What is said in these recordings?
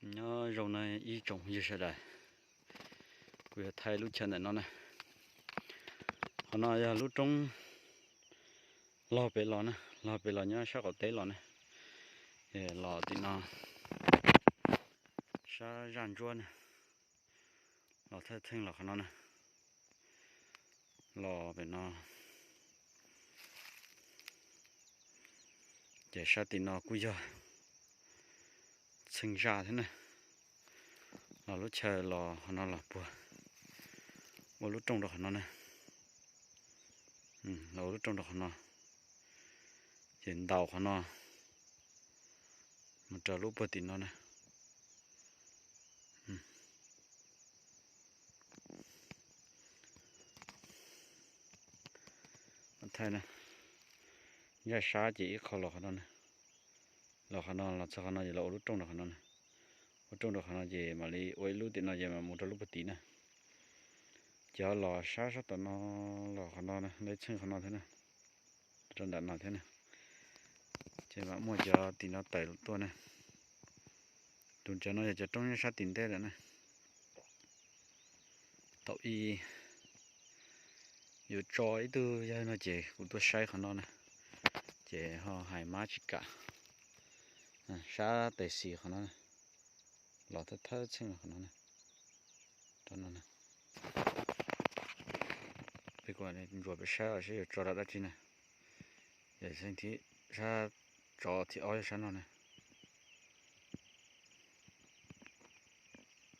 Nyob zoo na ib tsoom yawg sawv daws, kuv yuav thaij lub chaw ntawm no na. Qhov no yog lub roob log pem los na, log pem los nyob sab qaum teb los na, los tim no sab zaj ntsuab na, los thawj txheej los qhov no na, los pem no. Ces sab tim no kuj yog txheej zaj thiab na. Los lub chaw los qhov no los puag ua lub rooj rau qhov no na. Los ua lub rooj rau qhov no, ces ntaus qhov no mus rau lub puag tim no na. Thaij na, zaj sab ces ib qho los qhov no na, los qhov no los txog qhov no ces los ua lub rooj rau qhov no na. Ua rooj rau qhov no ces mam li ua ib lub tim no ces mam mus rau lub puag tid na. Ces ho los sab sab tom no los qhov no na, lej txheej qhov no thiab na, rau nram no thiab na. Ces mam muaj cov tim no tawm tuaj na. Tus cov no yog cov roob nyob sab tim ntej lawm na. Thaum ub yuav tso ib tug yawg no ces kuv tuaj saib qhov no na, ces ho hais mab tsis kam. Sab tes xis qhov no, los thawj thawj txheej qhov no na. Peb kuj ntsuas peb saib os seb yuav tso rau dab tsi na. Yog txheej thib sab, tsov thib ob yog sab no na.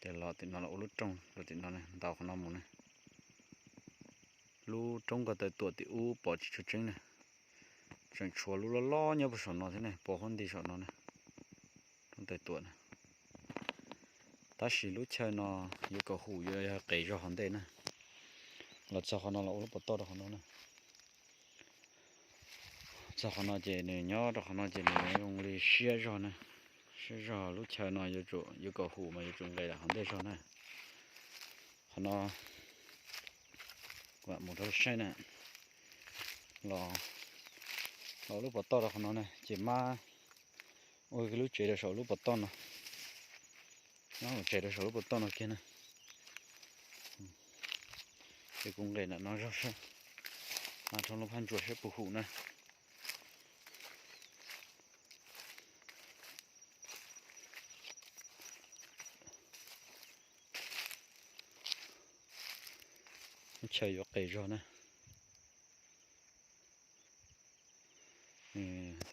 Ces los tim no los ua lub rooj rau tim no na, ntaus qhov no mus na. Lub roob ko taw tuam tim ub pom tsis tshua tseeb na, tseem tshuav lub loj loj nyob puag saum no thiab ne, pos huab nti saum no na, roob taw tuam na. Tab sis lub chaw no yuav kom hum yuav yog qes zog hauv ntej na. Los txog qhov no los ua lub pov toj rau qhov no na. Txog qhov no ces nws nyob rau qhov no ces nws zoo li siab zog na. Siab zog, lub chaw no yuav kom hum mas yuav tsum nqes lam hauv ntej zog na. Qhov no kuv mam mus rau saib na. Los, los lub pov toj rau qhov no na ces mab ua lub tsev rau saum lub pov toj no. Mab ua tsev rau saum lub pov toj no kiag na. Ces kuv nqes ntawm no zog saib, mas rau lub phab ntsuas saib puas hum na. Lub chaw yuav qes zog na.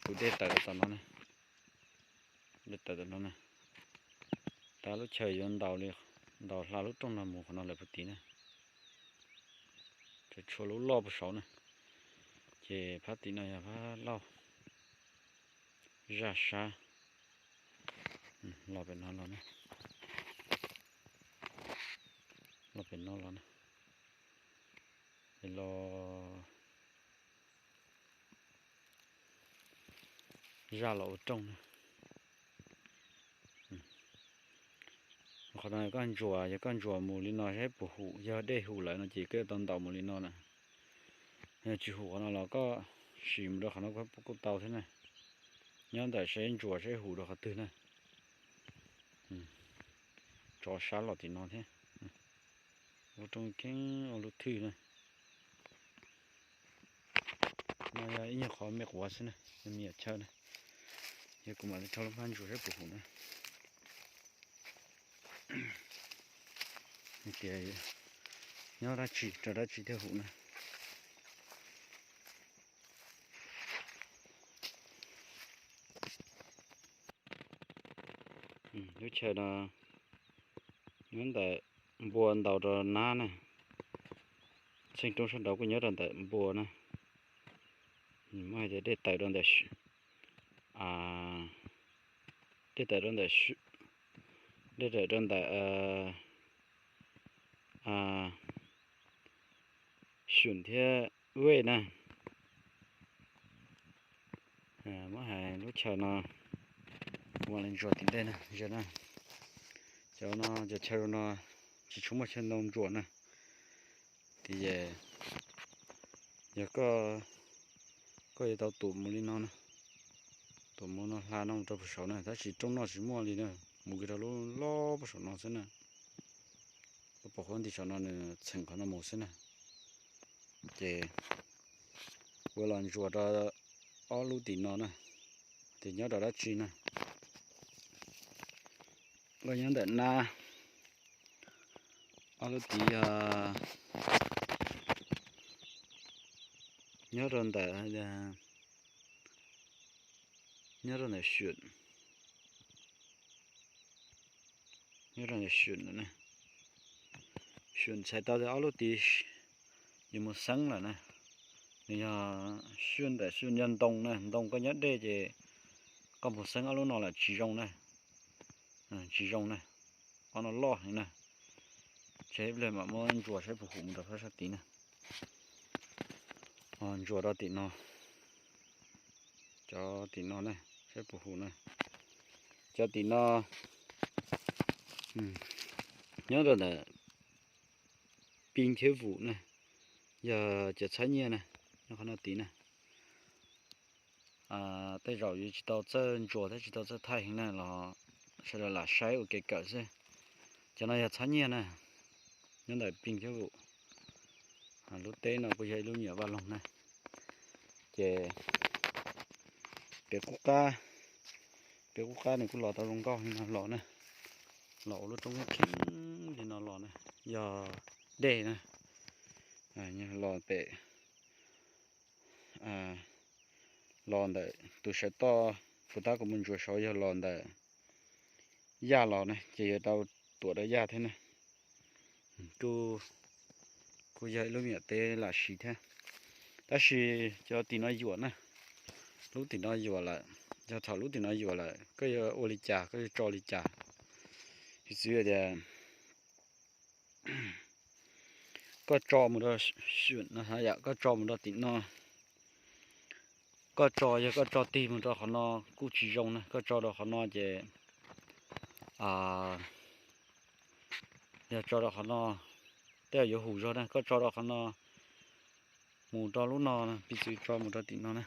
Tus dej tawm tom no na, dej tawm tom no na. Tab lub chaw yuav ntaus li, ntaus hla lub rooj no mus qhov no lawm puag tid na. Tseem tshuav lub loj puag saud na, ces phab tim no yog phab lauj. Zaj sab los pem no los na, los pem no los na. Es los zaj los ua rooj na. Qhov no koj ntsuas, yog koj ntsuas mus li no saib puas hum, yog dej hum lawm no ces koj yuav tau ntaus mus li no lawm. Yog tsis hum qhov no los koj sim mus rau qhov no kuj tau thiab na. Nyob ntawm saib ntsuas saib hum rau qhov twg na. Tsov sab los tim no thiab. Ua rooj keeb ua lub thwj na. No yog ib nyuag qhov me quav xwb na, me nyuam chaw na. Yog kuv mam li rho lub phab ntsuas saib puas hum na. Hais tias nyob dab tsi rau dab tsi thiaj hum na. Lub chaw no nyob ntawm npua ntaus rau nab na. Txheej roob sab nraud kuj nyob rau ntawm npua na. Muab hais tias dej tawm rau ntawm, dej tawm rau ntawm, dej tawm rau ntawm Xyum thiab Vej na. Muab hais lub chaw no, kuv mam li ntsuas tim ntej na, na. Cov no cov chaw no tsis tshua muaj chaw ntoo ntsuas na. Tiam sis yog koj, koj yuav tau tuam mus li no na, tuam mus no hla no mus rau puag saud na, tab sis roob no tsis muaj li na. mus kiag rau lub loj puag saum no xwb na. Lub pov huab nti saum no nws txheem qhov no mus xwb na. Ces kuv los ntsuas rau ob lub tim no na, tias nyob rau dab tsi na. Lub nyob ntawm nab, ob lub tid yog nyob rau ntawm, nyob rau ntawm xyuam, nyob rau ntawm xyuam, xyuam txhais tau tias ob lub tid yuav mus xeeb lawm na. Nws yog xyuam ntawm xyuam yog ntoo na, ntoo koj nyob dej ces koj mus xeeb ob lub no lawm tsis zoo na, tsis zoo na. Ob no loj heev na. Tseg ib pliag mam muab ntsuas saib puas huv mus rau sab sab tid na. Ntsuas rau tim no, cov tim no na, saib puas huv na. Cov tim no nyob rau ntawm pij thiab vum na, yog cov txhab nyiaj na, nyob qhov no tid na. Tej zaum yuav tsis tau txawj ntsuas thiab tsis tau txawj thaij heev na los sawv daws lam saib ua kev kawm xwb. Cov no yog txhab nyiaj na, nyob ntawm pij thiab vum. Lub teb no kuj yog ib lub me nyuam vaj loog na. Ces pem qub qab, pem qub qab nws kuj los tau zoo nkauj li no los na, los ua lub roob kheeb li no los na, yog dej na. Los pem, los ntawm tus sawv toj puas tab kuv mus ntsuas saud yog los ntawm Yaj los na ces yuav tau tuam rau Yaj thiab na. Kuj yog ib lub me nyuam teb lam siv thiab. Tab sis cov tim no yuam na, lub tim no yuam lawm, yog thaum lub tim no yuam lawm koj yuav ua li cas, koj yuav tso li cas? Piv txwv tias koj tso mus rau, yam koj tso mus rau tim no, koj tso, yog koj tso tig mus rau qhov no kuj tsis zoo na, koj tso rau qhov no ces, yog tso rau qhov no tej zaum yuav hum zog na, koj tso rau qhov no mus rau lub no, piv txwv tso mus rau tim no na.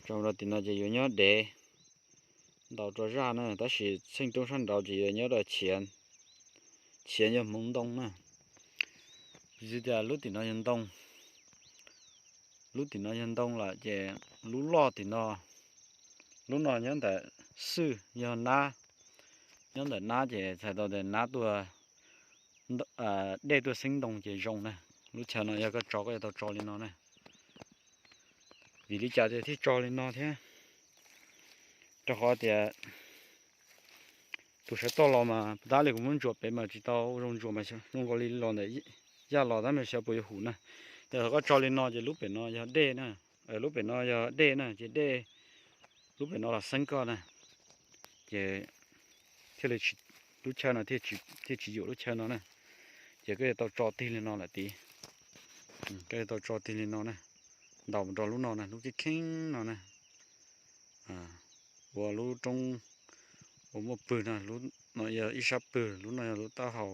Tso mus rau tim no ces yuav nyob dev ntaus rau zaj na, tab sis txheej roob sab nraud ces yuav nyob rau chiav, chiav yog hmoov ntoo na. Piv txwv tias lub tim no yog ntoo, lub tim no yog ntoo lawm ces lub loj tim no, lub no nyob ntawm xwj yog nab, nyob ntawm nab ces txhais tau tias nab tuaj, dej tuaj xeeb ntoo ces zoo na. Lub chaw no yog koj tso koj yuav tau tso li no na. Vim li cas tias thiaj tso li no thiab? Rau qhov tias tus sawv toj los mas puas tab li kuv muab ntsuas pem mas tsis tau zoo ntsuas mas zoo nkaus li los ntawm Yaj los tab mas xyov puas yuav hum na. Ces koj tso li no ces lub pem no yog dej na, lub pem no yog dej na ces dej, lub pem no los xeeb koj na, ces thiaj li, lub chaw no thiaj tsis yuam lub chaw no na. Ces koj yuav tau tso tig li no lawm tid, koj yuav tau tso tig li no na, ntaus mus rau lub no na, lub kheeb kheeb no na, ua lub roob ua muaj pwg no, lub no yog ib sab pwg, lub no yog lub taub hau,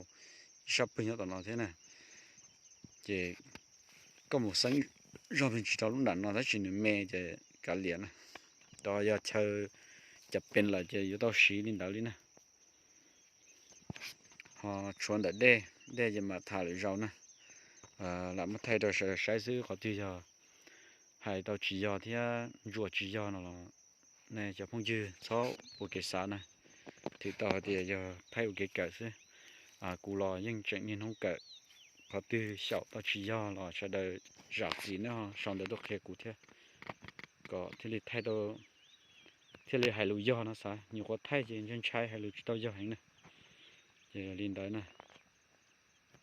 ib sab pwg nyob tom no thiab na. Ces koj mus xeeb zog me ntsis rau lub nram no tab sis nws me ces kav liam na. Cov yog chaw cas pes lawm ces yuav tau siv li ntawd li na. Ho tshuav ntawm dej, dej ces mam tham lwm zaus na. Lam muab thaij rau sawv daws saib xwb, qhov twg yog hais tau tsis yog thiab ntsuas tsis yog no los nej cov phooj ywg txhob ua kev xav na. Thwm tau hais tias yog thaij ua kev kawm xwb. Kuv los yeej tseem niaj hnub kawm, qhov twg xyaum tau tsis yog los sawv daws zam txim na, sau ntawv tuaj qhia kuv thiab, kom thiaj li thaij, thiaj li hais lus yog no xav. Nyuam qhuav thaij ces ntshai ntshai hais lus tsis tau yog heev na. Ces li ntawd na.